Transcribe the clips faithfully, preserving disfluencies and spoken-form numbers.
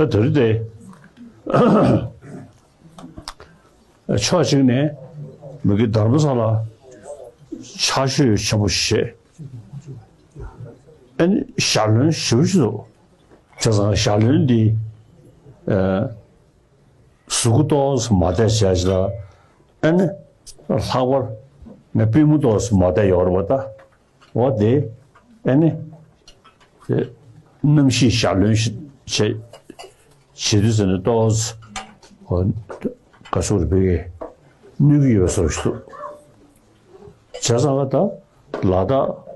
ད་དེ་རིང་དེ་ཕྱོགས་གཅིག་ནས་མི་གི་དྷརྨ་ས་ལ་ཕྱག་ཤུལ་ཆེན་པོ་བཞེས། ཨ་ནི་ཞལ་འདོན་ཞེ་པོ་ཞིག་འདུག་བྱས་ཙང་ཞལ་འདོན་འདི་ཨ་གཟུགས་སྐུ་ཏོག་ཙམ་མ་བསྡད་བྱས་ཤིག་ལ། ཨ་ནི་ལྷག་པར་ངས་པུས་མོ་ཏོག་ཙམ་མ་བསྡད་ཡོད་རེད་པ་ད། འོ་དེ་ཨ་ནི་དེ་རྣམ་ཤེས་ཞལ་འདོན་ཞིག་བྱས་བྱེད་དུས་ཙམ་ནས་ཏོག་ཙམ་ག་ཚོད་རེད་བེ་གེ་གནོད་ཀྱི་ཡོད་བཟོ་ཞིག་འདུག་བྱས་ཙང་ད་ལ་དྭགས་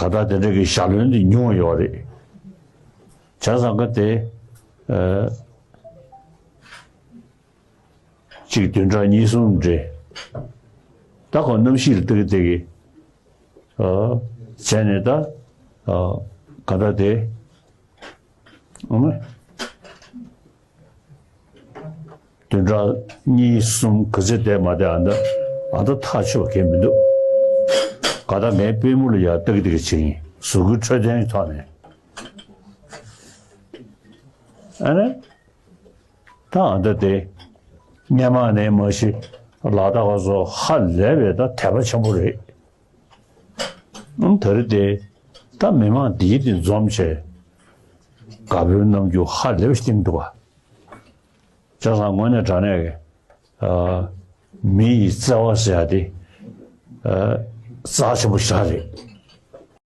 ག་ད་དེ་འདྲ་གི་ཞལ་འདོན་འདི་ཉུང་བ་ཡོད་རེད། བྱས་ཙང་ག་དེ་ཨ་གཅིག་བདུན་ཕྲག་གཉིས་གསུམ་རེད། ད་ཁོ་རྣམ་ཤེས་ལ་ལྟ་གི་ལྟ་གི་ཨ་བྱས་ནས་ད་ཨ་ག་ད་དེ་ཨ་མ། བདུན་ཕྲག་གཉིས་གསུམ་ག་ཚོད་བསྡད་མ་བསྡད་ཨ་ད་ཨ་ད་ཐག་ཆོད་མཁན་མི་འདུག་ག་ད་ངའི་པུས་མོ་ལ་ཡ་ཏག་ཏག་བྱེད་ཡིན། གཟུགས་སྐུའི་འཕྲོད་བསྟེན་གྱི་ཐོག་ནས། ཨ་ནི་ད་ཨ་ད་དེ་སྔས་མ་ནས་མ་གཞི་ལ་དྭགས་པ་ཚོ་ཧ་ལས་པའི་ད་དད་པ་ཆེན་པོ་རེད། ཨང་། ད་རེས་དེ་ད་མི་མང་འདིའི་དེ་འཛོམས་བྱས་དགའ་པོའི་རྣམ་འགྱུར་ཧ་ལས་པ་ཞིག་བསྟན་འདུག་བ། བྱས་ཙང་དངོས་གནས་དྲང་གནས་ཀྱི་ཨ་མི་ཡི་བརྩེ་བ་ཟེར་ཡ་དེ་ཨ་རྩ་ཆེན་པོ་ཞིག་རེད།